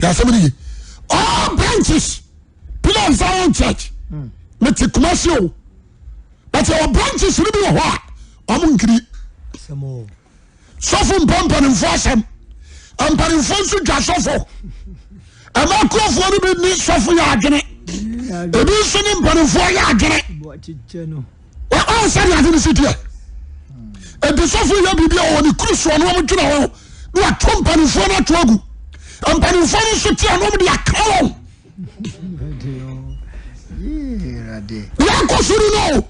Yasɛm no ye. All branches Pillar of Zion Church. Mete Kumasi o. But yɛwɔ branches no bi wɔ hɔ a wɔn nkiri. Sɔfo mpɛ mpanimfoɔ asɛm. Mpanimfoɔ nso dwa sɔfo. Ɛma akurofoɔ no bi ne sɔfo yɛ adwene. Ebi nso ne mpanimfoɔ yɛ adwene. Wɔn sɛ de ade no si teɛ. Eti sɔfo yɛ biribi a wɔn ne kuru soɔ no wɔn gyina hɔ na wɔato mpanimfoɔ no ato agu. Mpanimfoɔ no nso te a na wɔn de aka wɔn. Yɛakɔ soro no o.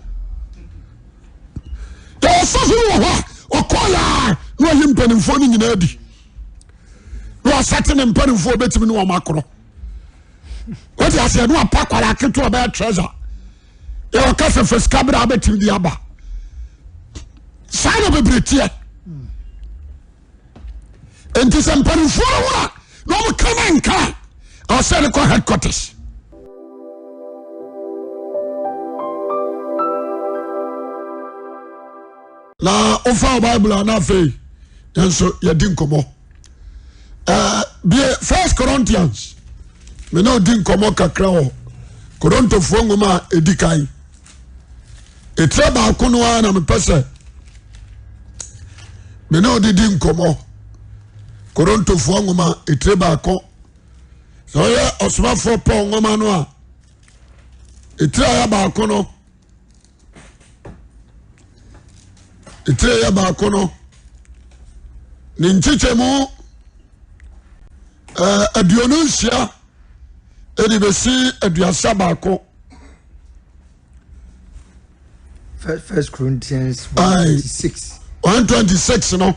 Yɛwɔ sɔfo wɔ hɔ a ɔkɔɔ yɛ a na ɔyi mpanimfoɔ no nyinaa di. Na wɔasɛte ne mpanimfoɔ bɛtumi ne wɔn akorɔ. Wote aseɛ na wapa kwara ketewa ɔbɛyɛ treasure. Yɛ ɔka sɛ fa sika berɛ a wobɛtumi de aba. Saa na bebree teɛ. Nti sɛ mpanimfoɔ no ho a na wɔn ka na nka a ɛwɔ sɛ ɛde kɔ headquarters. Na wofa Bible a na afei yɛn nso yɛdi nkɔmmɔ. Uh, bie First Corinthians me na odi nkɔmmɔ kakra wɔ Korintofoɔ nwoma a ɛdi kan. Etire baako no ara na mepɛ sɛ me ne ɔde di nkɔmmɔ. Korintofoɔ nwoma etire baako. Sɛ ɔyɛ ɔsomafoɔ Paul nwoma no a etire a ɛyɛ baako no etire yɛ baako no ne nkyekyɛmu ɛɛ 26 ɛde bɛsi 31. First Corinthians 126. 126 no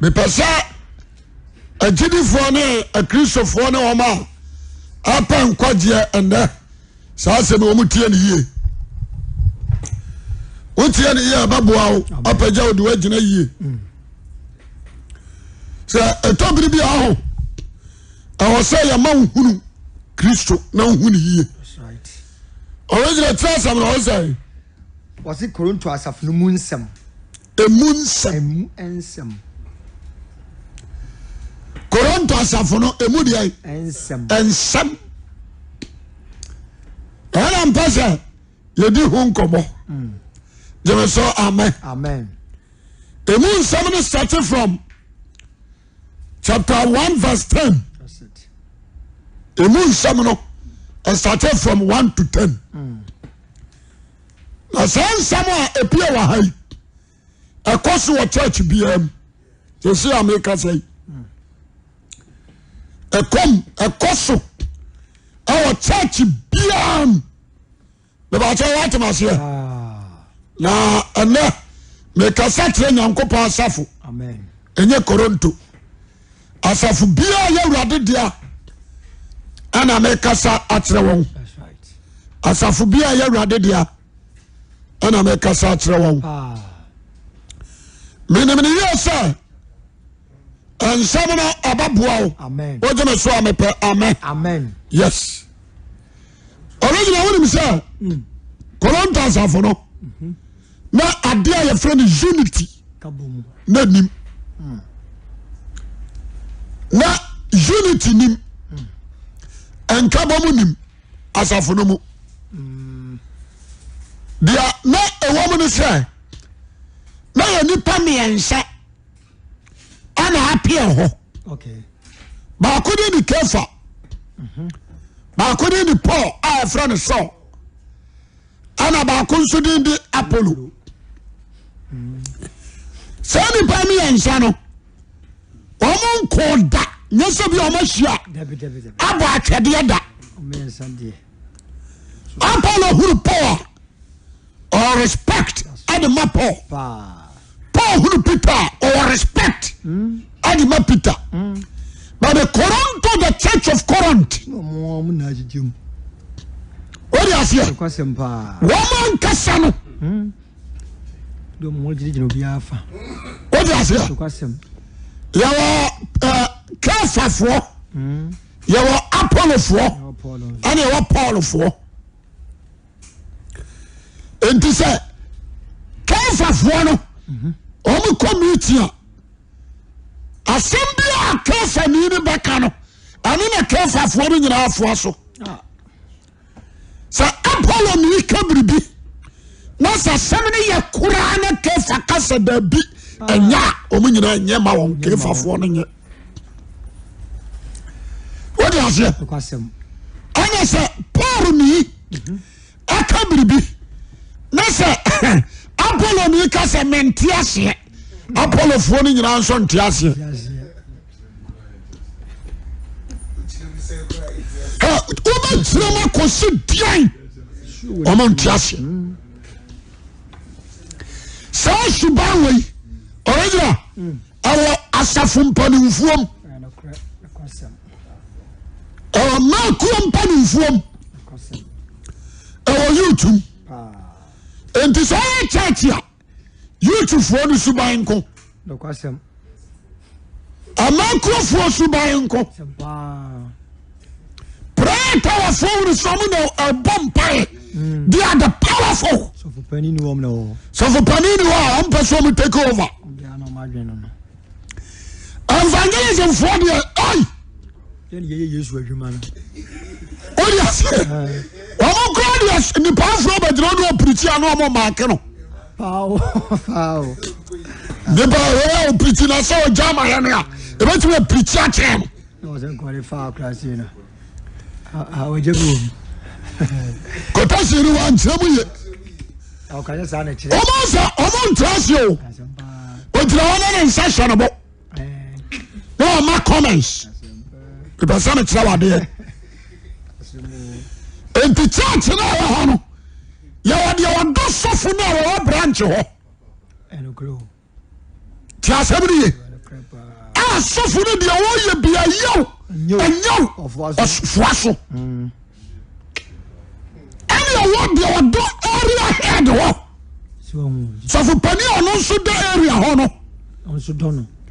mepɛ sɛ agyidifoɔ ne akristofoɔ ne wɔn a apɛ nkwagyeɛ ɛnnɛ saa asɛm wɔn tie ne yie wotie ne yie ɛbɛboa wo apagya wo de woagyina yie sɛ ɛtɔ bere bi aho ɛwɔ sɛ yɛma wo hunu kristo na wohu ne yie ɔregyina tiri asɛm na ɔsɛ wɔse Korinto asafo no mu nsɛm emu nsɛm emu nsɛm Korinto asafo no emu deɛ nsɛm nsɛm ɛna mpɛ sɛ yɛdi ho nkɔmmɔ mm. gyeme sɛ amen amen emu nsɛm no start from chapter 1 verse 10 emu nsɛm no ɛsate from 1 to 10 mm. Na saa nsɛm a ɛpie wɔ ha yi ɛkɔ so wɔ church biara mu sɛsi a meka sɛ yi ɛkɔm ɛkɔ so ɛwɔ church biara mu bɛbɛkyɛ wɔatem aseɛ na ɛnɛ mekasa kyerɛ Nyankopɔn asafo ɛnyɛ Koronto asafo biara yɛ Awurade dea ɛna mekasa akyerɛ wɔn asafo biara yɛ Awurade dea ɛna mekasa akyerɛ wɔn menim ne yie sɛ nsɛm no ɛbɛboa wo wogye me so a mepɛ amen yes ɔregyina wonim sɛ mm. Korinto asafo no mhm. na adeɛ a yɛfrɛ no unity na nim mm. na unity nim mm. nkabɔ mu nim asafo no mu deɛ na ɛwɔ mu no sɛ na yɛ nipa mmiɛnsa ɛna apeɛ hɔ baako de ne Kefa baako de ne Paul a yɛfrɛ no Saul ɛna baako nso din de Apollo saa nipa mmiɛnsa no wɔn nkɔɔ da nyɛ sɛ bi wɔn ahyia abɔ atwɛdeɛ da Apollo huru Paul a ɔwɔ respect ɛde ma Paul Paul hunu Peter a ɔwɔ respect ɛde ma Peter but the Corinth the church of Corinth wọ́n di aseɛ wọ́n ankasa no wọ́n di aseɛ yɛwɔ ɛɛ Kefafoɔ yɛwɔ Apollofoɔ ɛna yɛwɔ Paulfoɔ. Nti sɛ Kefafoɔ no wɔn kɔ meeting a asɛm bi a Kefani no bɛka no. Ɛno na Kefafoɔ no nyinaa foa so. Ah. Sɛ Apollo ne ka biribi na sɛ asɛm no yɛ koraa na Kefa ka sɛ daabi ɛnyɛ a wɔn nyinaa nyɛ ma wɔn Kefafoɔ no nyɛ. Wode aseɛ? Ɛna sɛ Paul ne aka biribi na sɛ Apollo ne ka sɛ mente aseɛ Apollofoɔ no nyinaa nso nte aseɛ. Wobɛkyerɛ mu akɔsi deɛn ɔmo nte aseɛ. Saa suban wei ɔregyina ɛwɔ asafo mpanimfoɔ mu ɛwɔ mmakuo mpanimfoɔ mu ɛwɔ youth mu nti sɛ ɔyɛ church a youthfoɔ no suban nko amakuofoɔ suban nko prayer towerfoɔ wuru sɛ ɔmo na ɛbɔ mpae mm. they are the powerful sɔfopani ni wɔn na wɔ sɔfopani ni hɔ a ɔmo pɛ sɛ ɔmo take over evangelism foɔ deɛ ɔyi. Yɛn yɛ Yesu adwuma no. O de aseɛ wɔn kura deɛ nipa afro bɛgyina ɔne ɔpirikyi ano ɔmo maake no. Paawo paawo. Nipa wɔyɛ ɔpirikyi na sɛ ɔgya ama yɛn a ebɛtumi apirikyi akyerɛ no. Na wɔsɛ nkɔle fa akora se no. Ɔgya bi wɔ mu. Kɔtɔsi ni wa nkyerɛ mu yie. Ɔka saa na kyerɛ. Ɔmo sɛ ɔmo ntura ase o. Ogyina hɔ na ne nsa hyɛ ne bo. Na ɔma comments. Mepɛ sɛ mekyerɛ wadeɛ. Nti church no a ɛwɔ hɔ no yɛwɔ deɛ ɔdɔ sɔfo no a wɔwɔ branch hɔ. Ti asɛm no ye. A sɔfo no deɛ wɔyɛ bia yɛw ɛnyɛw ɔfoa so. Ɛne ɛwɔ deɛ ɔdɔ area head hɔ. Sɔfo panin a ɔno nso da area hɔ no.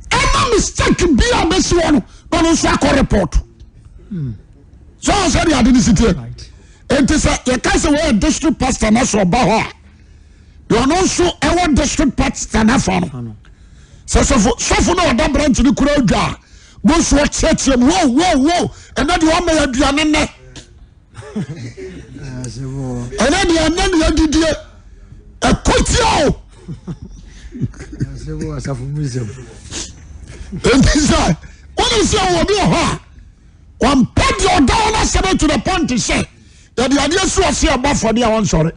Ɛna mistake bi a bɛsi hɔ no na ɔno nso akɔ report. So ɔn sɛ deɛ ade no si teɛ. Nti sɛ yɛka sɛ wɔyɛ district pastor na sɛ ɔba hɔ a deɛ ɔno nso ɛwɔ district pastor n'afa no sɛ sɔfo sɔfo na ɔda branch no kura adwa a mo nso ɔkyerɛkyerɛ mu wo wo wo ɛnɛ deɛ ɔma yɛ aduane nnɛ ɛnɛ deɛ ɛnɛ deɛ adidie ɛkɔ tia o nti sɛ wɔn sɛ wɔ bi wɔ hɔ a wɔmpɛ deɛ ɔda wɔn asɛm to the point sɛ. Yɛde adeɛ si ɔse ɛbɔ afɔdeɛ a ɔnsɔre.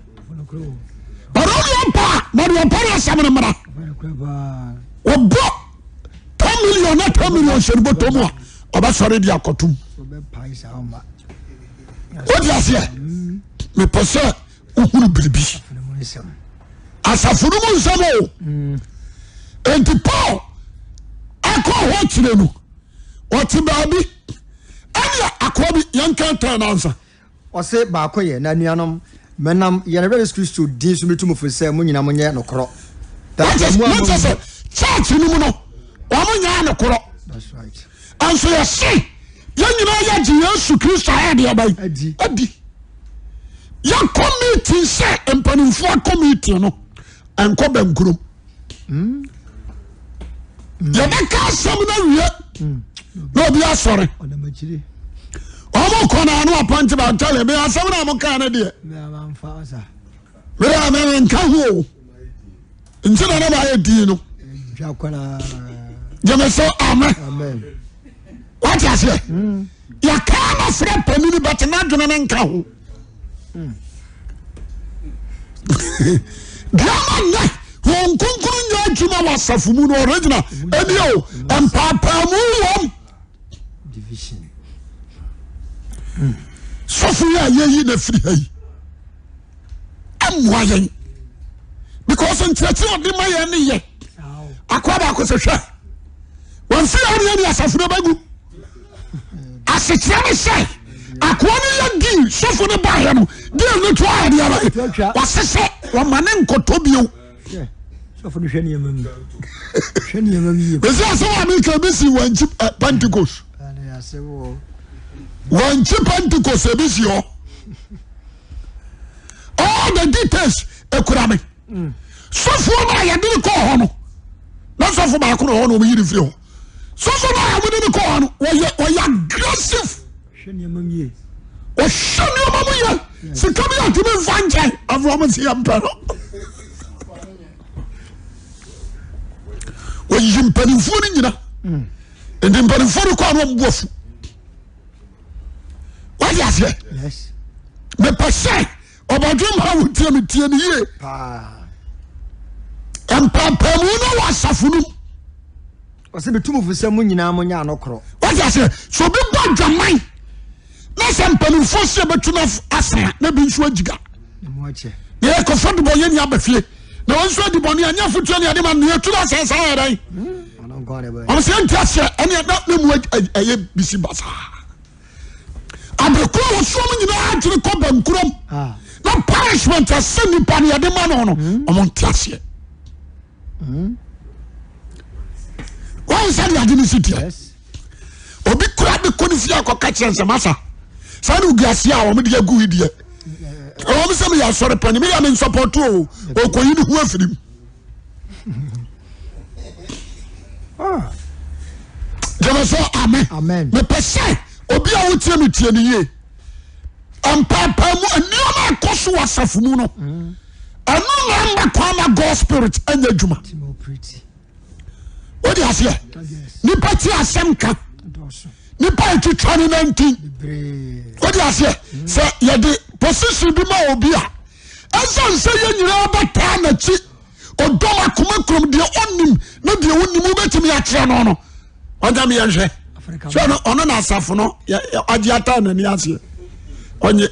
But ɔde ɔpa a na deɛ ɔpɛ no asɛm no mmara. Ɔbɔ 10 million na 10 million hyɛ no bɔtɔ mu a ɔbɛsɔre de akɔtom. Wode aseɛ mepɛ sɛ wohunu biribi. Asafo no mu nsɛm o. Enti Paul akɔ hɔ akyire no ɔte baabi ɛne akoa bi yɛnka tɛn nansa. Ɔse baako yɛ, na anuanom, menam yɛn Awurade Yesu Kristo din so metu mo fo sɛ mo nyinaa monyɛ nokorɔ. Na kyɛ sɛ church no mu no wɔn nyɛ nokorɔ. That's right. Nso yɛse yɛn nyinaa yɛgye Yesu Kristo ayɛ deɛ bɛn adi. Adi. Yɛkɔ meeting sɛ mpanimfoɔ akɔ meeting no ɛnkɔ bɛnkurom. Yɛbɛka asɛm no awie na obi asɔre. Wɔn kɔ na ano apɔnkye ba ntɛlɛ mi asɛm na wɔn kaa no deɛ. Mede a mɛ nka ho o. Nti na na mayɛ din no. Gyeme so amen. Wate aseɛ? Yɛkaa na frɛ panini bɛte n'adwene no nka ho. Deɛ ama nnɛ wɔn nkonkron nyɛ adwuma wɔ asafo mu no original ɛni o mpaapaamu wɔm. Sɔfo yi a yɛyi na firi ha yi mmoa yɛn because nkyerɛkyerɛ ɔde ma yɛn ne yɛ akoa baako sɛ hwɛ wɔn fi yɛn ne yɛn ne asafo no bɛgu asekyerɛ ne sɛ akoa no yɛ deal sɔfo no baayɛ no deal no to ayɛ deɛ bɛyɛ wɔsesɛ wɔma ne nkɔtɔ bio. Sɔfo no hwɛ nneɛma mu. Hwɛ nneɛma mu yie. Bɛsi asɛm a meka ebi si wɔn akyi eh, Pentecost. Wɔn akyi Pentecost ebi si hɔ. All the details ekura me. Sɔfoɔ no a yɛde no kɔɔ hɔ no, na sɔfo baako na hɔ na wɔn yi no firi hɔ. Sɔfo no a wɔde no kɔɔ hɔ no, wɔyɛ ɔyɛ aggressive. Ɔhwɛ nneɛma mu yie. Ɔhwɛ nneɛma mu yie. Sika bi a ntumi nfa nkyɛn. Afei wɔn si yɛ mpɛ no. Wɔyi mpanimfoɔ no nyina. Nti mpanimfoɔ no kɔ a na wɔn bu afu. Wadi aseɛ. Mepɛ sɛ ɔbadwe ma wo tie me tie ne yie. Mpaapaemu no wɔ asafo no mu. Ɔsɛ metu mo fo sɛ mo nyinaa mo nyɛ ano korɔ. Wadi aseɛ. So obi bɔ adwaman na sɛ mpanimfoɔ si ɛbɛtu no asa na ebi nso agyiga. Na yɛkɔfa dubɔnyɛ ni aba fie na wɔn nso adi bɔne anyɛ afotuo ne ade ma nea ɛtu no asa saa yɛ dɛn. Wɔn sɛ ɛnti aseɛ ɛne na ne mu ɛyɛ bisi basaa. Abirikuro a wɔsoɔ mu nyinaa adwene kɔ bankurom ah. na punishment ɛsɛ nipa ne yɛde ma no no hmm. wɔn nte aseɛ. Hmm. Wɔn sɛ de ade ne si teɛ. Obi kura de kɔ ne fie akɔka kyerɛ nsɛm asa saa ne ogu aseɛ a wɔn de agu yi deɛ. Wɔn sɛ meyɛ asɔre pɛni meyɛ me nsɔpɔto o ɔkɔyi ne ho afiri mu. Gyeme sɛ amen. Mepɛ sɛ obi a wotie me tie no yie. Mpaapaamu nneɛma ɛkɔ so wɔ asafo mu no ɛno na ama kwan ma God spirit ɛnyɛ adwuma. Wode aseɛ nipa ti asɛm ka nipa ɛtwitwa ne nantin. Wode aseɛ sɛ yɛde position bi ma obi a ɛsiane sɛ yɛn nyinaa bɛtaa n'akyi ɔdɔm akoma kurom deɛ ɔnim ne deɛ ɔnim wobɛtumi akyerɛ no no ɔnya me yɛnhwɛ sɛ ɔno ɔno na asafo no agye ataa n'ani aseɛ ɔnye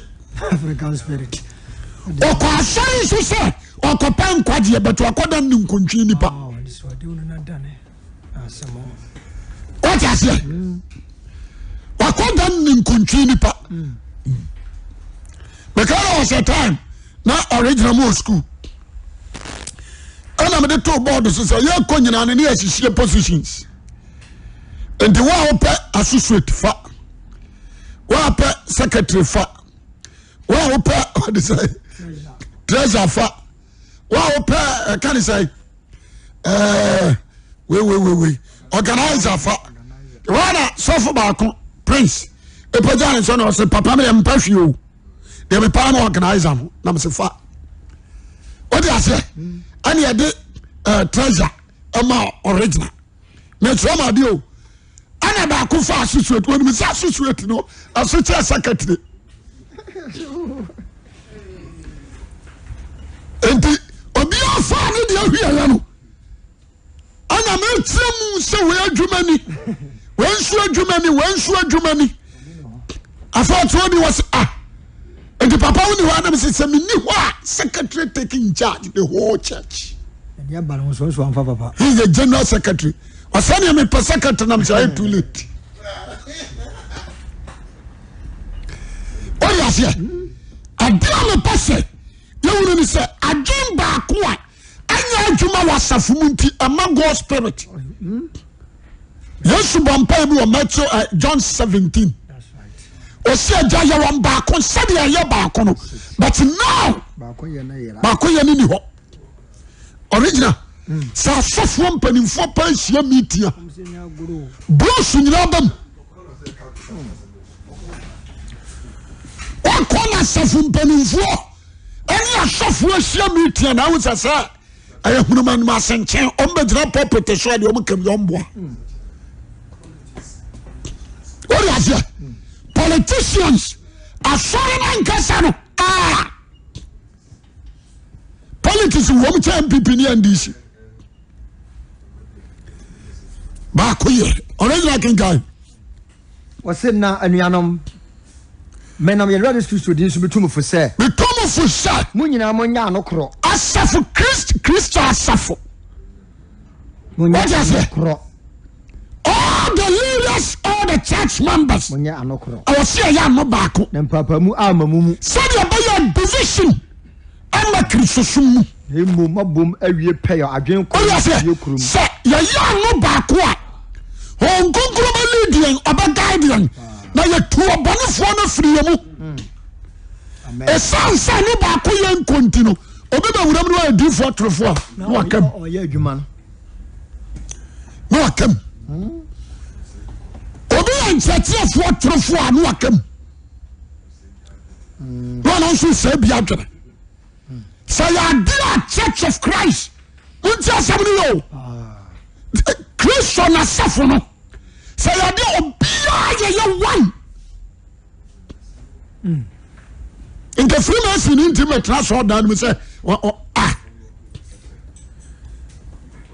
ɔkɔ asɔre nso sɛ ɔkɔpɛ nkwagyeɛ bɛto akɔda ne nkontwi nipa wate aseɛ wakɔda ne nkontwi nipa meka na was a time na ɔregyina mu wɔ school ɛna mede too board so sɛ yɛkɔ nyinaa no ne yɛhyehyɛ positions nti wo a wopɛ associate fa wo a wopɛ secretary fa wo a wopɛ ɔde sɛ treasure fa wo a wopɛ ɛka ne sɛ ɛɛ weiweiwei organizer fa wɔn na sɔfo baako prince epagya ne nsa na ɔsɛ papa mi yɛ mpa hwi o deɛ mi paa na organizer no na mi sɛ fa o de aseɛ ɛna yɛde ɛɛ treasure ɛma original na ɛkyerɛ ma adeɛ o ɛna baako fa associate wɔn mi sɛ associate no ɛso kyerɛ secretary nti obiara fa ne deɛ ahwiayɛ no ɛna mekyerɛ mu sɛ wei adwuma ni wei nso adwuma ni wei nso adwuma ni afei ɔte obi wɔ sɛ ah nti papa wo ni hɔ anam sɛ sɛ menni hɔ a secretary taking charge the whole church. He is the general secretary ɔsɛ nea mepɛ secretary nam sɛ ayɛ too late. Ɔyɛ aseɛ adeɛ a mepɛ sɛ yɛwuro ni sɛ adwen baako a ɛnyɛ adwuma wɔ asafo mu nti ɛma God spirit Yesu bɔ mpae bi wɔ Matthew eh, John 17 ɔsi agya yɛ wɔn baako sɛdeɛ ɛyɛ baako no but now baako yɛ ne ni hɔ original sɛ asɔfoɔ mpanimfoɔ paa hyia meeting a bros nyinaa ba mu wakɔ na asafo mpanimfoɔ ɛne asɔfoɔ ahyia meeting a na ahu sɛ sɛ ɛyɛ hunuma nim asenkyɛn wɔn bɛgyina pulpit so a deɛ wɔn kam yɛ wɔn boa wɔde aseɛ politicians asɔre no ankasa no aa politics wɔm kyɛ npp ne ndc baako yɛ ɔno nyina kenkan Ɔse, Na anuanom, menam yɛn Awurade Yesu Kristo din so metu mo fo sɛ. Metu mo fo sɛ. Mo nyinaa monyɛ ano korɔ. Asafo Christ Kristo asafo. Monyɛ ano korɔ. All the leaders, all the church members. Monyɛ ano korɔ. Ɛwɔ sɛ yɛyɛ ano baako. Na mpaapaemu amma mo mu. Sɛdeɛ ɛbɛyɛ division ama Kristosom mu. Na mmom moabom awie pɛyɛ adwene koro ne nsusuiɛ koro mu. Sɛ yɛyɛ ano baako a, Honhom Kronkron bɛ lead yɛn, ɔbɛ guide yɛn, na yɛtu ɔbɔnefoɔ no afiri yɛn mu. Ɛsiane sɛ ne baako yɛ nkɔ nti no, obi bɛ wuram no ayɛ diifoɔ torofoɔ a, na waka mu. Ɔyɛ adwuma no. Na waka mu. nkyerɛkyerɛfoɔ torofoɔ a ne waka mu na ɔno nso sɛ bi adwene sɛ yɛ adeɛ a Church of Christ wonti asɛm no yɛ o Kristo n'asafo no sɛ yɛ adeɛ obiara yɛyɛ one nka Freemason ni nti mɛtena sɔɔ dan no mu sɛ a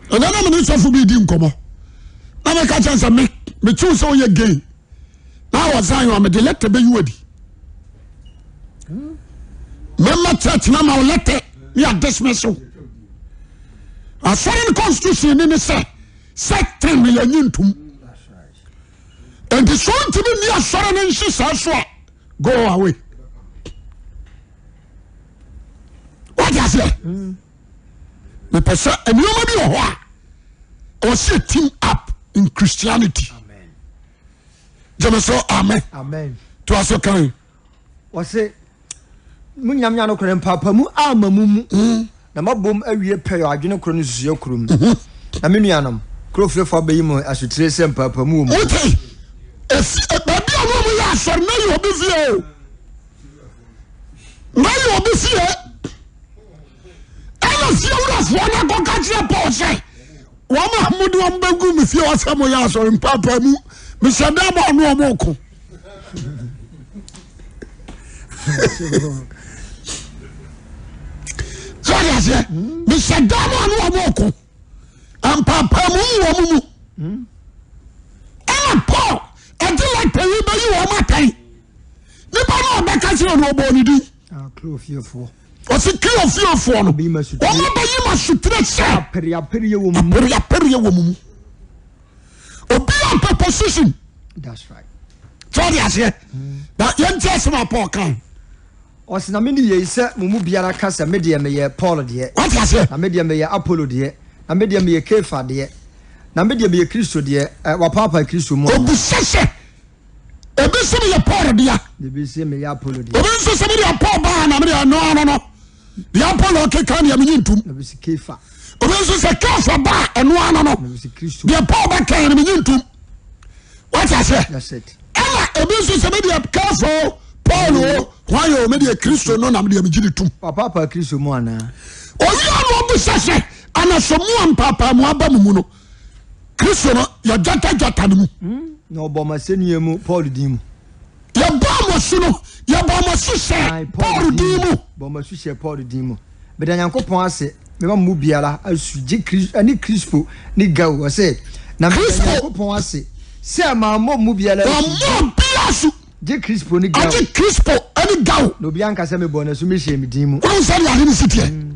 ɛnɛ na mene sɔfo bi di nkɔmmɔ na meka kyɛn sɛ me mekyew sɛ woyɛ gay na wɔ Zion a mede lɛtɛ bɛyi wadi mɛma church na ma wo lɛtɛ ne yɛ dismiss wo asɔre no constitution ni ne sɛ sɛ ten no yɛnyi ntom nti so ntumi nni asɔre no nhyehyɛe so a go away wate aseɛ mepɛ sɛ nneɛma bi wɔ hɔ a ɛwɔ sɛ team up in Christianity gyeme so amen to aso kan Wɔse, Mo nyinam nya nokorɛ mpaapamu amma mo mu, na moabom awie pɛyɔ adwene koro ne nsusuiɛ koro mu. Na me nuanom, kuro fiefoɔ abɛyi mo asotire sɛ mpaapamu wɔ mo mu. Wote? Efi e, baabi a wɔn yɛ asɔre na yɛ obi fie o. Na yɛ obi fie. Ɛna fie wurafoɔ no akɔka kyerɛ Paul sɛ wɔn a mode wɔn bɛgu me fie hɔ sɛ moyɛ asɔre mpaapamu mehyɛ dɛ ma ɔne wɔn ko. Sɛ ɔde aseɛ mehyɛ dan mu ɔne wɔn ko mpaapaemu wɔ wɔn mu ɛna Paul ɛde lɛtɛ yi bɛyi wɔn atɛn nipa no ɔbɛka kyerɛ no ɔbɔ ne din ɔsi kilo fiefoɔ no wɔn abɛyi ma sotire sɛ apereapereɛ wɔ mu mu. Obi a ɔpɛ position. That's right. Sɛ ɔde aseɛ. Na yɛn ti asɛm a Paul kan. Ɔsi na me ni yei sɛ mo mu biara ka sɛ me deɛ meyɛ Paul deɛ. Wate aseɛ. Na me deɛ meyɛ Apollo deɛ. Na me deɛ meyɛ Kefa deɛ. Na me deɛ meyɛ Kristo deɛ. Ɛ wapaapae Kristo mu ana? Obisa sɛ ebi sɛ meyɛ Paul dea. Ebi sɛ meyɛ Apollo deɛ. Obi nso sɛ me deɛ Paul baa na me deɛ ɛno ano no. Deɛ Apollo keka deɛ menye ntom. Ebi sɛ Kefa. Obi nso sɛ Kefa ba a ɛno ano no. Ebi sɛ Kristo. Deɛ Paul bɛka no menye ntom. Wate aseɛ. That's it. Ɛna ebi nso sɛ me deɛ Kefa o Paul o hwan o me deɛ Kristo no na me deɛ megye ne tom. Wapaapae Kristo mu anaa? Owia na ɔbisa sɛ anasɛ mu a mpaapaamu aba mo mu no Kristo no yɛgyatagyata no mu. Na ɔbɔ mo asɛnnua mu Paul din mu. Yɛbɔɔ mo asu no, yɛbɔɔ mo asu hyɛɛ Paul din mu. Bɔɔ mo asu hyɛɛ Paul din mu. Meda Nyankopɔn ase mema mo mu biara asu gye Kris ne Krispo ne Gao. Ɔse, na meda Nyankopɔn ase sɛ mammɔ mo mu biara asu. Wammɔ obiara asu. Gye Krispo ne Gao. Agye Krispo ne Gao. Na obiara nka sɛ mebɔɔ no asu mehyɛɛ me din mu. Wohu sɛdeɛ ade no si teɛ?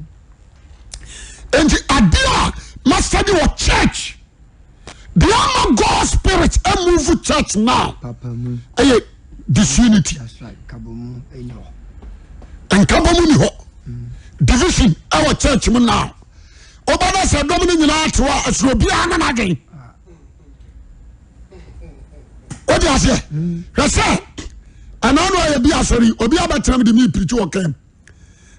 Enti adeɛ a masɛde wɔ church deɛ ama God spirit move church now ɛyɛ disunity. Nkabɔmu ni hɔ. Division ɛwɔ church mu now. Wobɛda sɛ dɔm no nyinaa te hɔ a ɛsoro obiara na n'adwen. Wode aseɛ hwɛ sɛ ɛna no ayɛ bi asɔre obi abɛtena mu de mi pirikyi wɔ kɛm.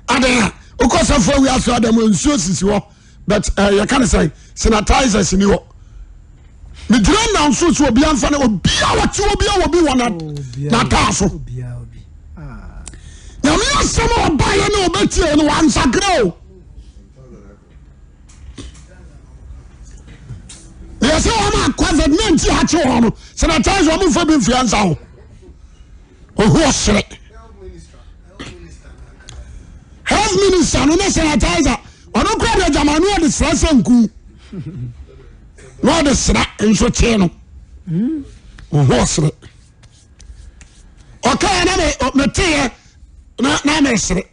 Adan a wokɔ sɔfo awi asɔre adam nsuo sisi hɔ but eh, yɛka ne sɛ sanitizers ni hɔ megyina nam so sɛ obia mfa no obia wɔte obia wɔ bi wɔ n'ataa so nyame asɛm a ɔbaeɛ ne ɔbɛtie no wansakra o yɛ sɛ wɔn a covid 19 akye wɔn no sanitizer wɔn mfa bi mfiri ansa ho ohu ɔsere health minister no ne sanitizer ɔno kura de agyama no ɔde sra sɛ nku na ɔde sra nso kyee no ohu ɔsere ɔkaa na meteɛ na mesere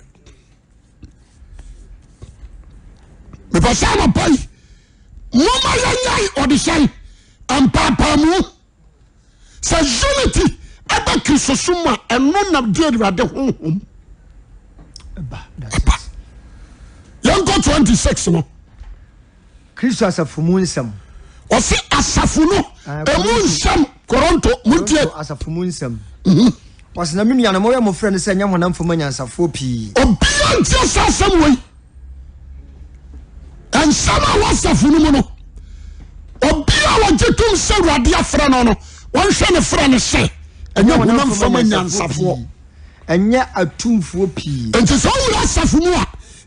mepɛ sɛ anɔpa yi moma yɛnyae ɔde hyɛn mpaapaamu Sɛ unity ɛba Kristosom mu a, ɛno na de Awurade honhom ɛba. Yɛnkɔ 26 no. Kristo asafo mu nsɛm. Ɔsi asafo no emu nsɛm Koronto muntie. Asafo mu nsɛm. Ɔsi na me nuanom moyɛ mo frɛ no sɛ nyɛ honam fam anyansafoɔ pii. Obiara ntie saa asɛm wei. Nsɛm a ɛwɔ asafo no mu no, obi a ɔgye tom sɛ Awurade afrɛ no no, Wɔnhwɛ ne frɛ no sɛ ɛnyɛ honam fam anyansafoɔ. Ɛnyɛ atumfoɔ pii. Nti sɛ wowura asafo mu a,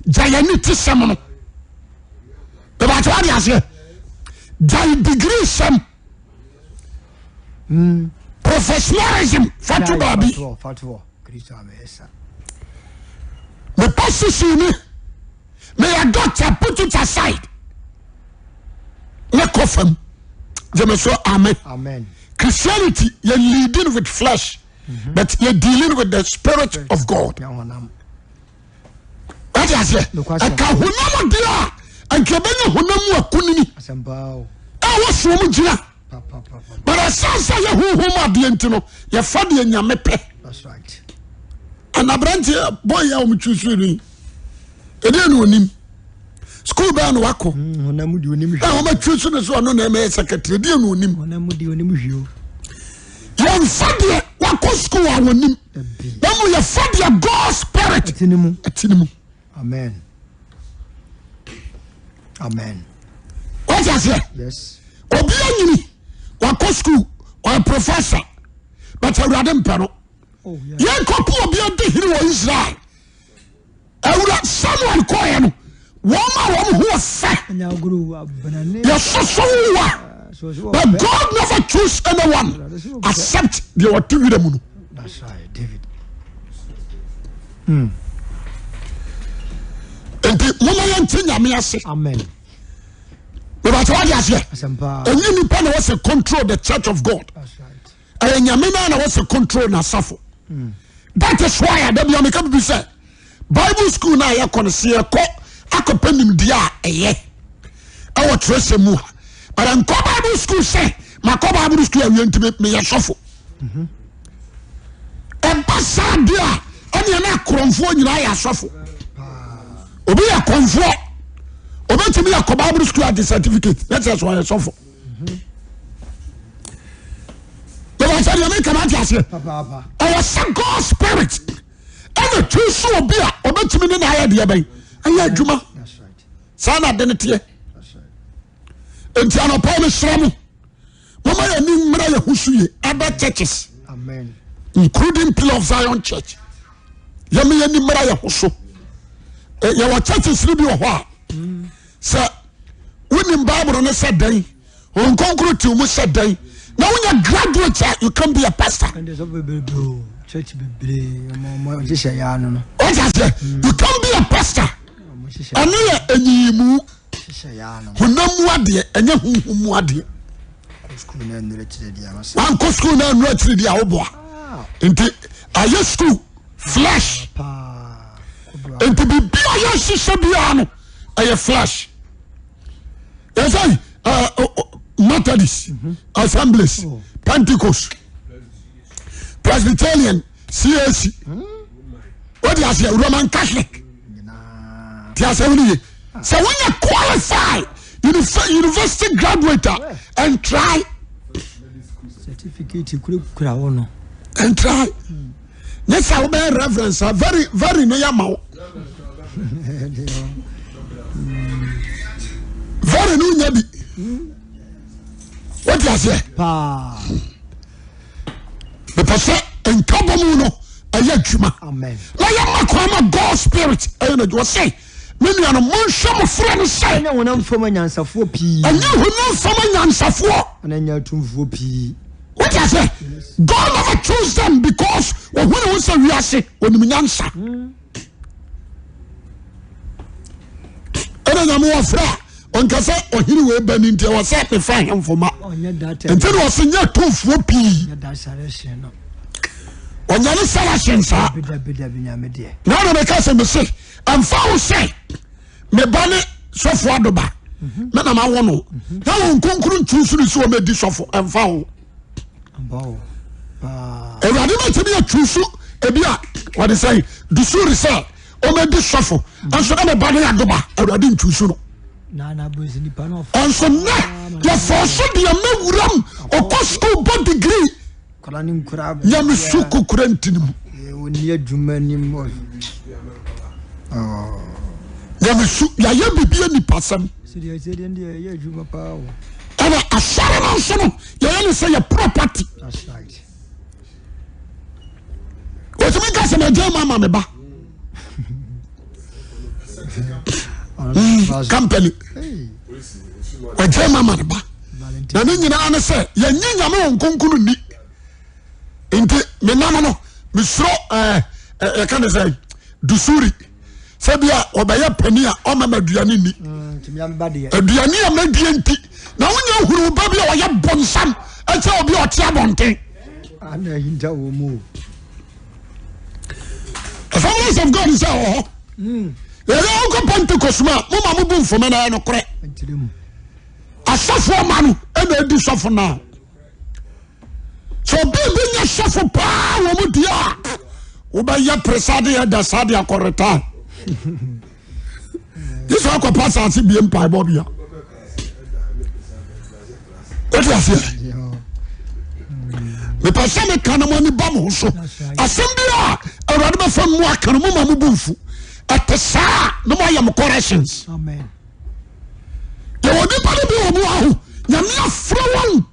gyae ani te sɛm no. Bɛbɛkyɛ wade aseɛ. Gyae degree sɛm. Professionalism fa to baabi. Mepɛ sisi ni. Meyɛ doctor put it aside. Ne kɔ fam. Gyeme so amen. Amen. Christianity yɛ leading with flesh. Mm -hmm. But yɛ dealing with the spirit of God. Wate aseɛ? Ɛka honam deɛ a nka ɛbɛnya honam mu akunini a wɔsoɔ mu gyina. But ɛsan sɛ yɛ honhom adeɛ nti no yɛfa deɛ nyame pɛ. Ɛna aberanteɛ bɔyɛ a wɔn twi so yi ɛdeɛ na onim sukuu bɛɛ na wakɔ a wɔn atwi so no so ɔno na ɛmɛyɛ sɛkɛtiri ɛdeɛ na onim. Yɛnfa deɛ wakɔ sukuu a wɔnim. Na mmom yɛfa deɛ God spirit ɛte ne mu. Amen. Amen. Wọ́n aseɛ. Yes. Obi anyini wakɔ sukuu ɔyɛ professor but awurade mpɛ no. Oh, yeah. Yɛn kɔpo obi adi hene wɔ Israel. Awura Samuel kɔɛ no wɔn a wɔn ho fɛ yɛsoso wa but God never choose anyone except deɛ ɔte wira mu no. Nti moma yɛnte nyame ase. Amen. Bàtà wà di aseɛ. Ɛnyɛ nipa na wɔsɛ control the church of God. Ɛyɛ nyame naa na wɔsɛ control n'asafo. That is why adabi ameka bibi sɛ Bible school na yɛkɔ no sɛ yɛkɔ akɔpɛ nimdeɛ a ɛyɛ ɛwɔ twerɛsɛm mu a. But nkɔ Bible school sɛ makɔ Bible school awie nti meyɛ sɔfo. Ɛba saa deɛ a ɛneɛ na akorɔmfoɔ nyinaa yɛ asɔfo. Obi yɛ kɔmfoɔ obɛtumi akɔ Bible school agye certificate na kyerɛ sɛ ɔyɛ sɔfo. Bɛbɛ sɛ deɛ meka no ate aseɛ. Ɛwɔ sɛ God spirit ɛna twi so obi a ɔbɛtumi ne n'ayɛ deɛ bɛn ɛyɛ adwuma. Saa na ade no teɛ. Nti anɔpa yi mesrɛ mo moma yɛn ani mmra yɛn ho so yie. Other churches including Pillar of Zion Church yɛma yɛn ani mmra yɛn ho so. Yɛwɔ churches no bi wɔ hɔ a sɛ wonim Bible no sɛ dɛn Honhom Kronkron te mu sɛ dɛn na wonya graduate a you can be a pastor. Wọ́n ti aseɛ you can be a pastor. Ɛno yɛ enyiyimu honam mu adeɛ ɛnyɛ honhom mu adeɛ. Wankɔ sukuu na nnura akyiri di a woboa nti ayɛ sukuu flesh nti biribi a yɛhyehyɛ biara no ɛyɛ flesh. Yɛsɛ Methodist, Assemblies, Pentecost, Presbyterian, CAC. Wọ́n di aseɛ Roman Catholic. Ti asɛm no ye. Sɛ wonya qualify university graduate a and try. Certificate kurakura wo no. And try. Nyɛ sɛ wobɛyɛ reverence a very very no yɛ ma wo. Very no nya bi. Wote aseɛ? Paa. Mepɛ sɛ nkabɔ mu no ɛyɛ adwuma. Na yɛma kwan ma God spirit ɛyɛ n'adwuma sɛ me nuanom monhwɛ mo frɛ no sɛ. Ɛnyɛ honam fam anyansafoɔ pii. Ɛnyɛ honam fam anyansafoɔ. Ɛna ɛnyɛ atumfoɔ pii. Wote aseɛ? God never choose them because wɔhu ne ho sɛ wiase onim nyansa. Ɛna nyame wɔfrɛ a ɔnka sɛ ɔhene wei ba ni nti ɛwɔ sɛ mefa ahemfo ma nti na ɔsɛ nyɛ atumfoɔ pii ɔnyɛ ne selection saa na ɔna meka sɛ mese ɛmfa wo sɛ meba ne sɔfo adoba mhm. me na mawo no mhm. na wɔn nkonkoro ntu so ne sɛ wɔmɛdi sɔfo ɛmfa wo awurade bɛtumi atu so ebi a wɔde sɛ dusuri sɛ ɔmɛdi sɔfo nso na meba ne adoba awurade ntu so no nso nnɛ yɛfɔɔ so deɛ mɛwuram ɔkɔ sukuu bɔ degree nyamesu kokora ntini mu nyamesu yɛayɛ biribi anipasɛm. Ɛna asɔre no nso no yɛyɛ ne sɛ yɛ property. Otumi ka sɛ magya mu ama me ba. Company wagya mu ama ne ba. Na ne nyinaa ne sɛ yɛnye nyame wɔ nkonkunu nni. Nti menam no mesuro ɛɛ yɛka ne sɛ dusuri. Sɛ bi a ɔbɛyɛ panin a ɔma ma aduane nni. Aduane a madie nti na wonya hunu ba bi a ɔyɛ bonsam ɛkyɛ obi a ɔte abɔnten. Assemblies of God sɛ wɔ hɔ. Yɛyɛ wokɔ Pentecost mu a moma mo bu mfoma na ɛyɛ nokorɛ. Asɔfoɔ ma no ɛna adi sɔfo no a. Sɛ obi bi nyɛ sɔfo paa wɔ mu deɛ a wobɛyɛ presade ɛda saa de akɔ retire. Yesu akɔpa asase bie mpaebɔ bia. Wote aseɛ? Mepɛ sɛ meka no mo ani ba mo ho so. Asɛm bi a Awurade bɛfa mu aka no mo ma mo bu mfu. Ɛte saa na moayɛ mo corrections. Yɛwɔ nipa no bi wɔ mu aho nyame afrɛ wɔn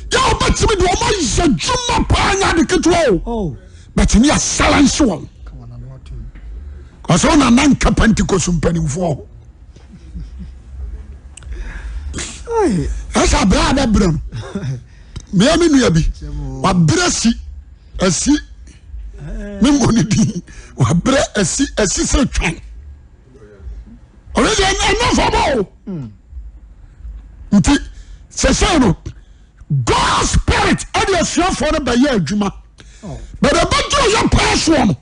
yɛ wobɛtumi de wɔn ayɛ adwuma paa nyɛ ade ketewa o oh. but ne asilence wɔn ɔsɛ wo nana nka pentecost mpanimfoɔ ho ɛsɛ abrɛ a bɛbrɛ no mea me nua bi wabrɛ si asi me mmɔ ne din wabrɛ asi asi sɛ twan ɔno deɛ ɛnyɛ fam o nti sɛsɛ no God spirit ɛde asuafoɔ no bɛyɛ adwuma but ɛbɛduru yɛ paa soɔ no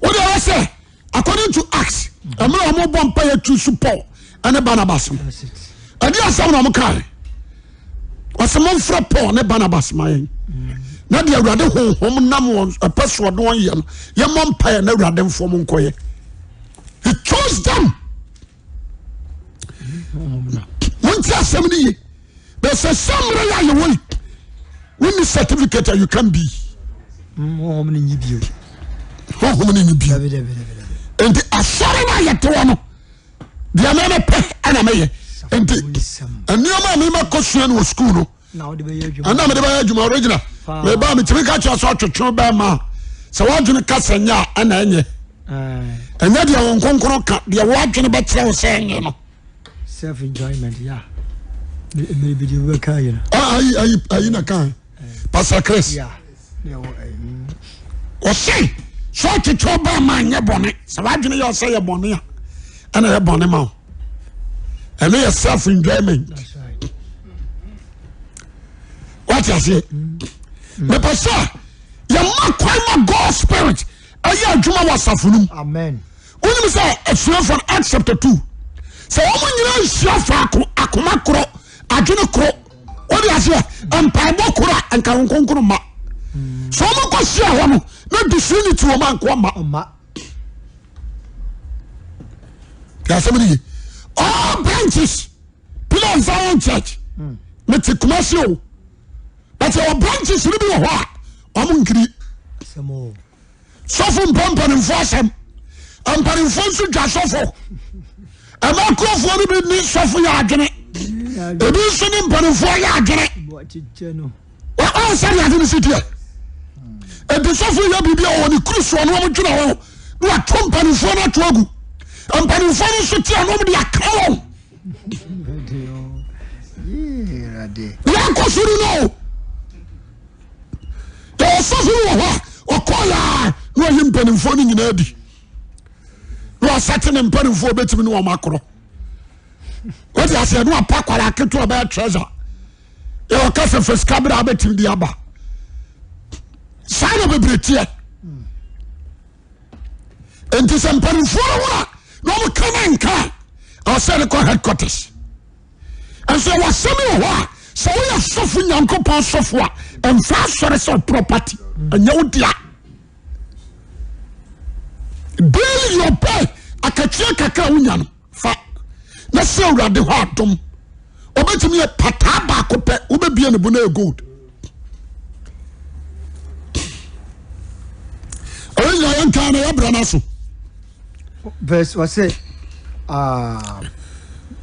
wode ɛwɔ sɛ according to Acts ɛmmerɛ wɔn bɔ mpa yɛ tu so Paul ɛne Barnabas no ɛde asɛm na wɔn kae wɔsɛ momfrɛ Paul ne Barnabas ma yɛn na deɛ awurade honhom nam wɔn ɛpɛ soɔ de wɔn yɛ no yɛmmɔ mpa yɛ na awurade mfom nkɔyɛ. He chose them. Monti asɛm no ye. But sɛ sɛ mmerɛ yɛ ayɛwɔ yi, wonni certificate a you can be. Honhom no nyi bio. Honhom no nyi bio. Nti asɔre no a yɛte hɔ no, deɛ mɛmɛ pɛ ɛna mɛyɛ. Nti nneɛma a mema kɔsua no wɔ sukuu no, ɛna mede bɛyɛ adwuma original meba metumi ka kyerɛ sɛ ɔtwetwe bɛma a sɛ woadwene ka sɛ nyɛ a ɛna ɛnyɛ ɛnyɛ deɛ wo nkonkron ka deɛ woadwene bɛkyerɛ wo sɛ ɛnyɛ no self enjoyment ya mmiri bi de wobɛka yi no ayi ayi ayi na kan Pastor Chris ɔse sɛ ɔtwetwe bɛma nyɛ bɔne sɛ woadwene yɛ ɔsɛ yɛ bɔne a ɛna yɛ bɔne ma wo ɛno yɛ self enjoyment wate aseɛ mepɛ sɛ yɛma kwan ma God spirit ɛyɛ adwuma wɔ asafo no mu wonim sɛ asuafoɔ no Acts chapter 2 sɛ wɔn nyinaa nhyia faako akoma korɔ adwene korɔ wode aseɛ mpaebɔ korɔ a nka wo nkonkoro ma sɛ wɔn kɔ hyia hɔ no na disunity wɔn ankoa ma asɛm no ye all branches Pillar Zion Church mete Kumasi o but yɛwɔ branches no bi wɔ hɔ a wɔn nkiri sɔfo mpɛ mpanimfoɔ asɛm mpanimfoɔ nso dwa sɔfo ɛma kurofoɔ no bi ne sɔfo yɛ adwene ebi nso ne mpanimfoɔ yɛ adwene Wɔn sɛdeɛ ade no si teɛ. Enti sɔfo yɛ biribi a wɔwɔ ne kuru soɔ na wɔn dwene ho na wɔato mpanimfoɔ no ato agu. Mpanimfoɔ no nso te a na wɔn de aka wɔn. Yɛakɔ so no no. Yɛwɔ sɔfo no wɔ hɔ a ɔkɔɔ yɛ a na ɔyi mpanimfoɔ no nyinaa di. Na wɔasɛte ne mpanimfoɔ bɛtumi ne wɔn akorɔ. Wɔde aseɛ na wɔapa kwara ketewa bɛyɛ treasure. Yɛwɔ kasa fa sika berɛ a wobɛtumi de aba saa na bebree teɛ nti sɛ mpanimfoɔ no ho a na wɔn ka na nka a ɛwɔ sɛ de kɔ headquarters nso ɛwɔ asɛm wɔ hɔ a sɛ woyɛ sɔfo nyankopɔn sɔfo a ɛmfa asɔre sɛ property ɛnyɛ wo dea daily your pay akatua kakra wonya no fa na sɛ awurade hɔ adom ɔbɛtumi yɛ pataa baako pɛ wobɛbie ne bo na yɛ gold ɔyɛ nyina yɛnkaa na yɛbrɛ no aso verse ɔsɛ ah,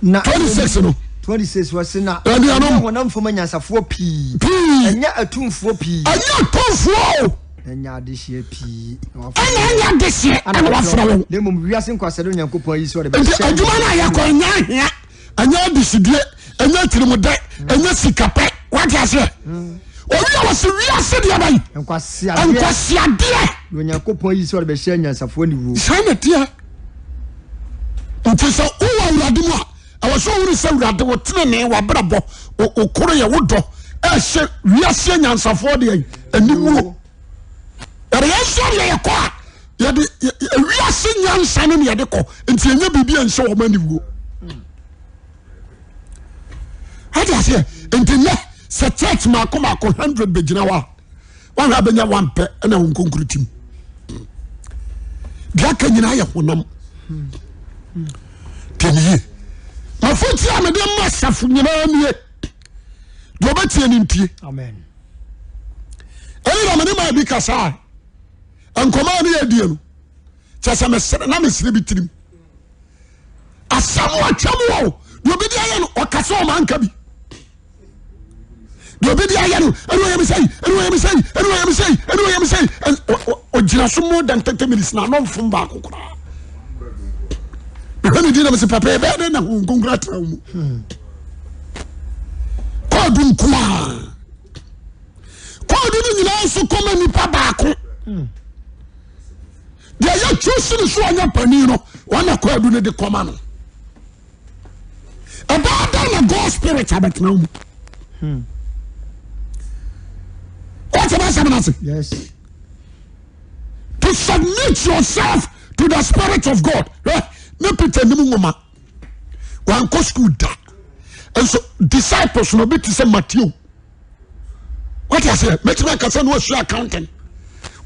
na 26 no. 26 wɔse na Anuanom. ɛnyɛ honam fam anyansafoɔ pii, Pii. ɛnyɛ atumfoɔ pii, Ɛnyɛ atumfoɔ o. na ɛnyɛ adehyeɛ pii na wɔafrɛ Ɛna wɔn. ɛnyɛ adehyeɛ ɛna wɔafrɛ wɔn. Na mmom wiase nkwaseade Onyankopɔn ayi sɛ ɔde Nti bɛhyɛ adwuma no a yɛkɔ ɛnyɛ ahia, ɛnyɛ adehyedie, ɛnyɛ atirimudɛ, ɛnyɛ sikapɛ. Wate aseɛ? Owi a wɔsi wiase deɛ bɛn? Nkwaseadeɛ. Nkwaseadeɛ. Na Onyankopɔn ayi sɛ ɔde bɛhyɛ anyansafoɔ aniwuo. Saa na ɛteɛ. Nti sɛ wowɔ Awurade mu a, ɛwɔ sɛ wohunu sɛ Awurade wo tenenee, w'abrabɔ, wo koroyɛ, wo dɔ ɛhyɛ wiase anyansafoɔ deɛ aniwuo. Yɛde yɛn nso deɛ yɛkɔ a yɛde wiase nyansa no na yɛde kɔ nti ɛnyɛ biribi a nhyɛ wɔn aniwuo. Ate aseɛ nti nnɛ sɛ church maako maako hundred bɛgyina hɔ a wahwɛ abɛnya one pɛ ɛna wɔn nkonkoro tim deɛ aka nyinaa yɛ honam tiɛ yie mafoti a mede ma asafo nyinaa nie deɛ ɔbɛtie no ntie ɛne na mene maa bi kasa a nkɔmɔ a ne yɛ die no kyɛ sɛ mesere na mesere bi tirim asɛm atwam wɔ deɛ obi de ayɛ no ɔkasa ɔma nka bi deɛ obi de ayɛ no ɛne ɔyɛ me sɛi ɛne ɔyɛ me sɛi ɛne ɔyɛ me sɛi ɛne ɔyɛ me sɛi ɔgyina so more than 30 minutes na ano mfom baako koraa mehwɛ ne din na mese papa ɛbɛyɛ dɛn na Honhom Kronkron atena wo mu kɔɔdo nko a kɔɔdo no nyinaa nso kɔma nipa baako deɛ yɛtwi si ne so ɔnyɛ panin no wɔn na kɔɔdo no de kɔma no ɛbɛyɛ dɛn na God spirit abɛtena wo mu wɔte bɛ asɛm no ase Yes. to submit yourself to the spirit of God hwɛ ne Peter nim nwoma wankɔ school da nso disciples no obi te sɛ Matthew wate aseɛ mɛtumi aka sɛ ne wasua accounting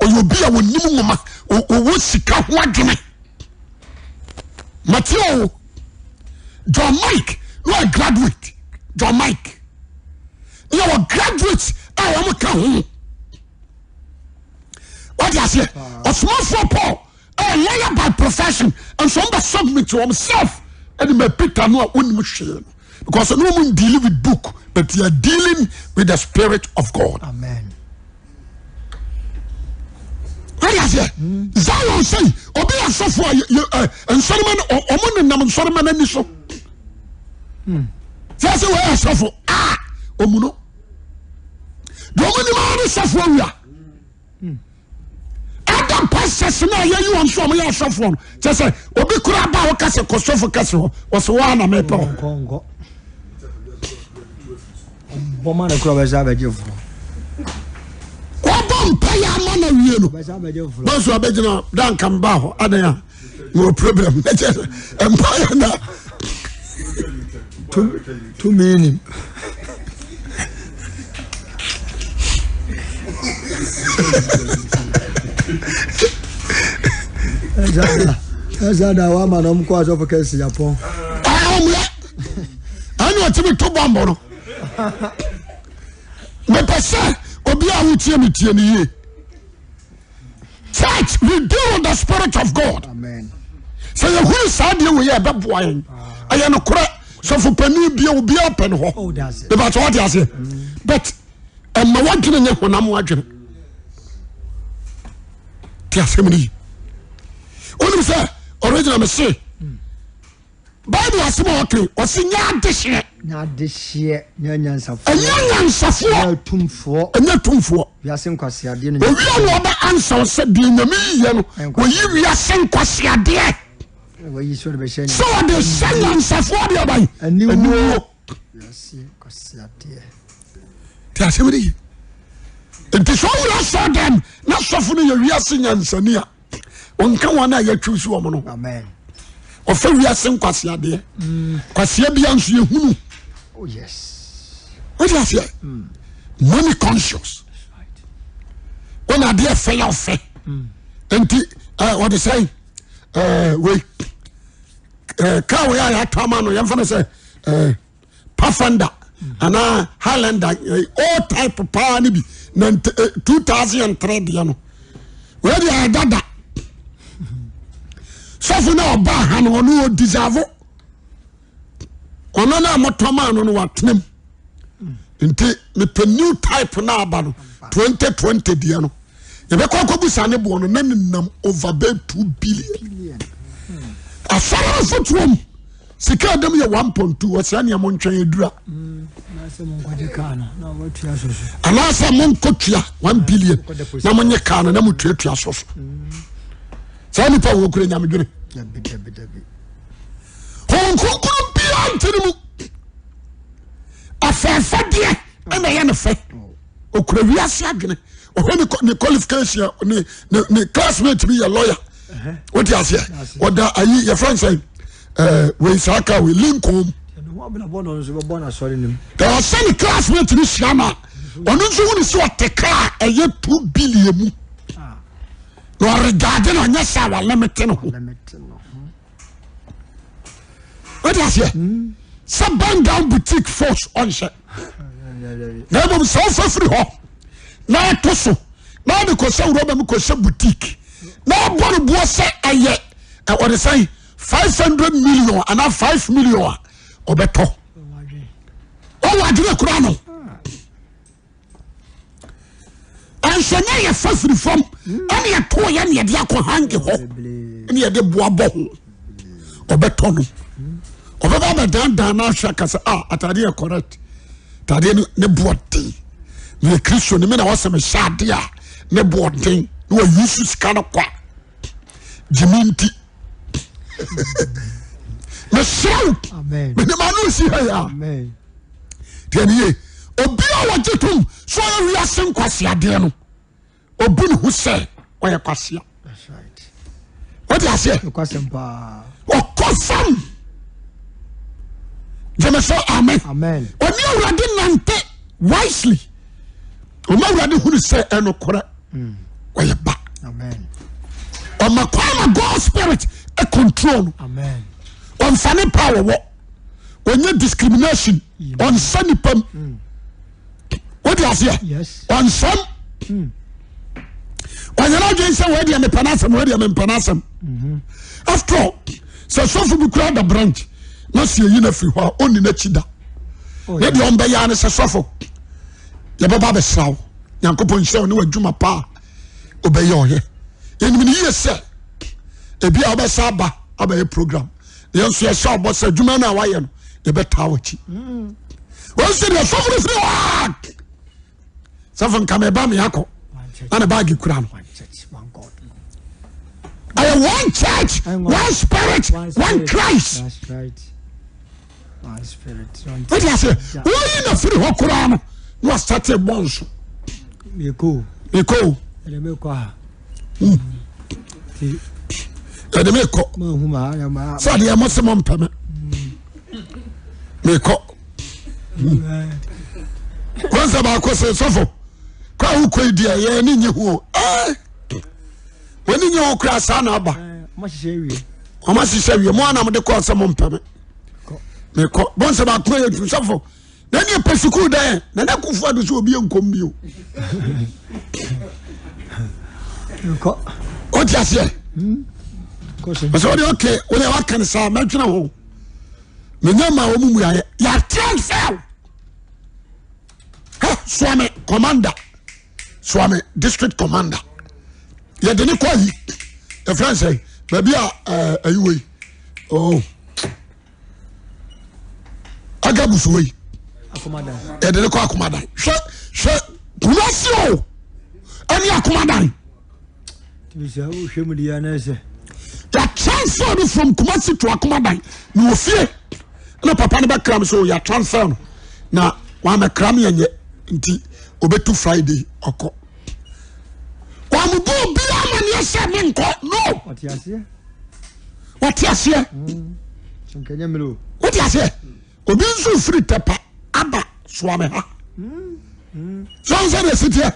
ɔyɛ obi a wɔnim nwoma ɔwɔ sika ho adwene Matthew John Mike no a graduate John Mike ne yɛwɔ graduate a wɔn ka ho wate aseɛ ɔsomafoɔ Paul a lawyer by profession nso wɔn bɛ submit wɔn self ɛde ma Peter no a wɔnim hwee no because ɛno wɔn dealing with book but they are dealing with the spirit of God. Amen. Wọ́n yà sẹ́ Zion sẹ́yìn obi yà sọ́fo a nsọ́rìmọ́ no ọmọ nenam nsọ́rìmọ́ n'ani so. Sẹ́ sẹ́ wọ́n yà sọ́fo a ọmọ no deɛ ɔmo nim ara ne sɔfo awia. Other pastors no a yɛyi wɔn so wɔn yɛ asɔfoɔ no kyɛ sɛ obi kura ba a wɔka sɛ kɔ sɔfo kɛse hɔ wɔsɛ wɔn a na mepɛ hɔ. Bɔma no kura bɛsɛ abɛgye fo. Wɔbɔ mpa yɛ ama na wie no. Bɛsɛ abɛgyina danka mba hɔ adan a mewɔ problem na kyɛ sɛ mpa yɛ na. Tumi nim. Ɛsɛ da wa ma na ɔmo kɔ asɔfo kɛse yapɔn. Ɔmo ɛna ɔtumi to bɔmbo no. Mepɛ sɛ obi a wotie me tie no yie. Church we deal with the spirit of God. Sɛ yɛhunu saa deɛ wei a ɛbɛboa yɛn. Ɛyɛ nokorɛ sɔfo panin bia obiara pɛ ne hɔ. Oh, Bɛbɛtɛ wɔte aseɛ. But ɛma wadwene nyɛ honam wadwene. Te asɛm no yi. Wonim sɛ original me se Bible asɛm a ɔka yi, ɔsi nyɛ adehyeɛ. Nyɛ adehyeɛ, nyɛ nyansafoɔ. Ɛnyɛ nyansafoɔ. Nyɛ atumfoɔ. Ɛnyɛ atumfoɔ. Wiase nkwaseadeɛ no. Owia na ɔbɛ ansa sɛ deɛ nyame yiyɛ no, wɔyi wiase nkwaseadeɛ. Wɔyi sɛ ɔde bɛhyɛ sɛ ɔde hyɛ nyansafoɔ deɛ ɔbɛn. Aniwuo. Wiase nkwaseadeɛ. Te asɛm no yi. Nti sɛ ɔwura sɔ dɛm na sɔfo no yɛ wiase nyansani a. ɔnka wɔn a yɛatwiw so wɔn no ɔfa wiase nkwaseadeɛ mm. kwasea bia nso yɛhunu oh, wode aseɛ mm. money conscious wɔn adeɛ fɛ yɛ ɔfɛ mm. nti ɔde sɛn wei kaa wei a yɛatɔ ama no yɛmfa no sɛ Pathfinder anaa Highlander eh, old type paa no bi na 2003 eh, deɛ no wei deɛ ɛdada sɔfo na ɔba ha no ɔno ɔdeserve. Ɔno no a motɔ maa no no watenam. Nti mepɛ new type no aba no 2020 deɛ no. Yɛbɛkɔ akɔbusa ne boɔ no na ne nam over bɛyɛ 2 billion. Asɔre no fotoɔ mu sika ɛdam yɛ 1.2 ɔsɛ nea montwɛn adura. Anaasɛ monkɔtua 1 billion na monye kaa no na motuatua so so. Saa nipa wɔ kura nyamedwene. Honhom Kronkron biara nte ne mu. Afɛɛfɛdeɛ ɛna ɛyɛ ne fɛ. Okura wiase adwene. Ɔhwɛ ne ne qualification ne ne ne classmate bi yɛ lawyer. Wote aseɛ? Ɔda ayi yɛfrɛ no sɛn ɛɛ wei saa kaa wei Lincoln. Ɔsɛ ne classmate no hyia no a ɔno nso hu ne sɛ ɔte kaa ɛyɛ 2 billion mu. Na ɔregaade no ɔnyɛ sɛ a walimite ne ho. Wode aseɛ sɛ bend down boutique force ɔnhyɛ na mmom sɛ wofa firi hɔ na ato so na ɔde kɔhyɛ wurɔba mu kɔhyɛ boutique na ɔbɔ no boɔ sɛ ɛyɛ ɔde sɛn 500 million anaa 5 million a ɔbɛtɔ ɔwɔ adwene kura no. Ɛnso na yɛfa firi fam ɛne ɛto yɛ ne yɛde akɔ hange hɔ ɛne yɛde boa bɔ ho. Ɔbɛtɔ no ɔbɛba abɛdandan no ahwɛ aka sɛ ah atadeɛ yɛ correct, atadeɛ no ne boɔ den, meyɛ Kristo ne me na wɔsɛ mehyɛ adeɛ a ne boɔ den na wɔyi so sika no kwa gyimi nti. Mesrɛ wo, mede m'ano si ha yi a deɛ ne ye obi a wɔgye tom sɛ ɔyɛ wiase nkwaseadeɛ no obu ne ho sɛ ɔyɛ kwasea. Wode aseɛ ɔkɔ fam. Gyeme sɛ amen. Ɔne Awurade nante wisely, ɔma Awurade hunu sɛ ɛnokorɛ ɔyɛ ba. Ɔma kwan ma God spirit control no. Ɔmfa ne pa wɔwɔ ɔnyɛ discrimination, ɔnsa nipa mu. Wode aseɛ ɔnsɛm ɔnyɛ no adwene sɛ wɔdeɛ mepɛ no asɛm, wɔdeɛ mempɛ no asɛm. After all, sɛ sɔfo bi kura da branch na sɛ yɛyi no afiri hɔ a ɔnni n'akyi da. Ne deɛ ɔmbɛyɛ ne sɛ sɔfo yɛbɛba bɛsra wo, Nyankopɔn nhyira wo ne w'adwuma pa a ɔbɛyɛ. Ɔyɛ yɛnim no yie sɛ ebi a wobɛsa aba abɛyɛ program. Yɛn nso yɛhyɛ ɔbɔ sɛ adwuma no a wayɛ no yɛbɛtaa w'akyi. Wɔn sɛ deɛ sɔfo no firi hɔ a sɔfo nka meba me akɔ na ne baage kura no. Ɛyɛ one church, one spirit, one Christ. Wode aseɛ woyi na firi hɔ koraa no na wasate bɔ nso mekɔ yɛde mekɔ sɛ adeɛ mo se mo mpɛ me mekɔ wɔn sɛ baako sɛ sɔfo kɔ a wokɔ yi deɛ yɛn ani nye ho o wɔn ani nye ho koraa saa na aba wɔn ahyehyɛ wie mo anam de kɔɔ sɛ mo mpɛ me mekɔ wɔn sɛ baako yɛ tu sɔfo na ne pɛ sukuu dɛn na ne akufo ado sɛ obi nkɔm bio o ti aseɛ ɔsɛ ɔde ɔkɛ ɔde waka ne saa mɛtwene ho menya ma wɔn mu ayɛ yɛ transfer ha Suame commander, Suame district commander, yɛde ne kɔ ayi yɛfrɛ n sɛ baabi a ayi wei oh Agabuso wei yɛde ne kɔ Akomadan. Hwɛ hwɛ Kumasi o ɛne Akomadan. Yɛ transfer no from Kumasi to Akomadan na ofie na papa no bɛkra m so yɛ transfer no na wamɛkra me ɛnyɛ nti obetu Friday ɔkɔ. Wɔn bu obiara ma neɛ sɛ menkɔ no. Wɔte aseɛ. Wote aseɛ. Obi nso firi Tɛpa aba Soame ha. Sɛ sɛ deɛ siteɛ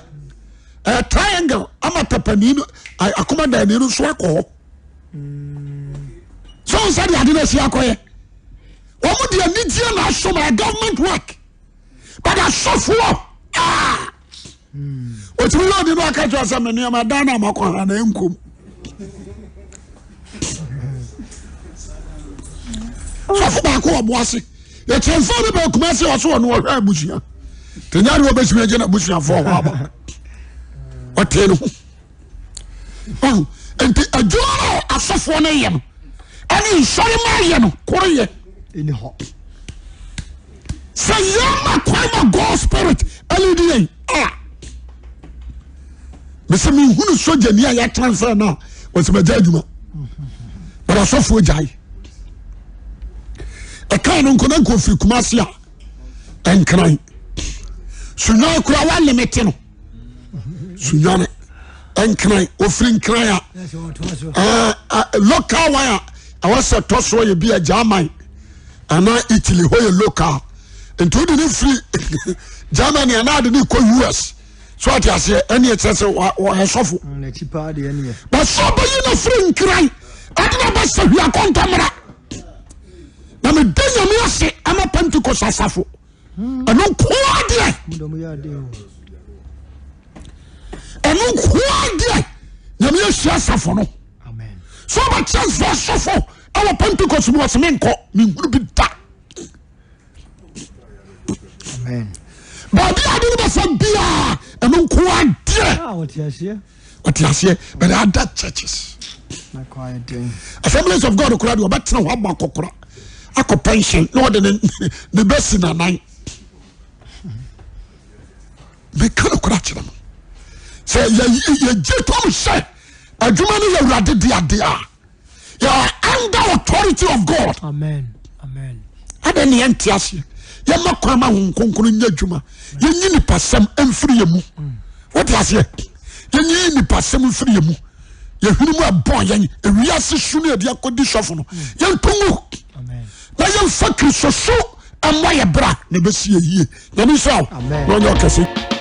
ɛyɛ triangle ama Tɛpani no Akomadani no nso akɔ hɔ. Sɛ sɛ deɛ ade no asi akɔyɛ wɔn deɛ anigyeɛ na asom a government work but asɔfoɔ ah otumi yɛ ɔde no aka kyerɛ sɛ me nneɛma dan na makɔ ha na nkom. Sɔfo baako wɔ boase. Yɛ transfer no baa Kumasi ɔso ɔno ɔhwɛ abusua. Te nya de ɔbɛsumi agye n'abusuafoɔ hɔ aba. Ɔtee ne ho. Ɔho nti adwuma no a asɔfoɔ no yɛ no ɛne nsɔre ma yɛ no koro yɛ. Ɛni hɔ. Sɛ yɛma kwan ma God spirit ɛne di yɛn a mesɛ menhunu sogyani a yɛatransfer no a wɔsɛ magya adwuma but asɔfoɔ gyae ɛkaa no nko na nka ɔfiri Kumase a ɛnkran sunwan kora woalimite no sunwane nkran ofiri nkran a local one a ɛwɔ sɛ tɔ soɔ yɛ bi a German anaa Italy hɔ yɛ local nti wode ne firi Germany anaa de ne kɔ US so ate aseɛ ɛne ɛkyerɛ sɛ wɔyɛ sɔfo bɛsɛ ɔbɛyi no firi nkran ɛde na bɛsɛ hwia kɔntɔmmra na meda nyame ase ama Pentecost asafo ɛno nkoa deɛ ɛno nkoa deɛ nyame ahyia asafo no so ɔbɛkyɛ nso asɔfo ɛwɔ Pentecost mu ɔsɛ menkɔ menhunu bi da baabi a ade no bɛfa biaa ɛno nkoa deɛ ɔte aseɛ but other churches Assemblies of God koraa deɛ ɔbɛtena hɔ abɔ akɔkora akɔ pension na ɔde ne ne bɛsi nanan meka no kora kyerɛ mo sɛ yɛgye tom sɛ adwuma no yɛ awurade de adeɛ a yɛ under authority of God. Amen. Amen. Adɛn ne yɛnte aseɛ yɛma kwan ma Honhom Kronkron nyɛ adwuma yɛnyi nipasɛm mfiri yɛ mu wote aseɛ yɛnyi nipasɛm mfiri yɛ mu yɛhwene mu ɛbɔn yɛn ewiase su ne yɛde akɔdi sɔfo no yɛnto ngu na yɛmfa Kristo so mmɔ yɛ bra na ɛbɛsi yɛ yie. Nyame nhyira wo na ɔnyɛ ɔkɛse.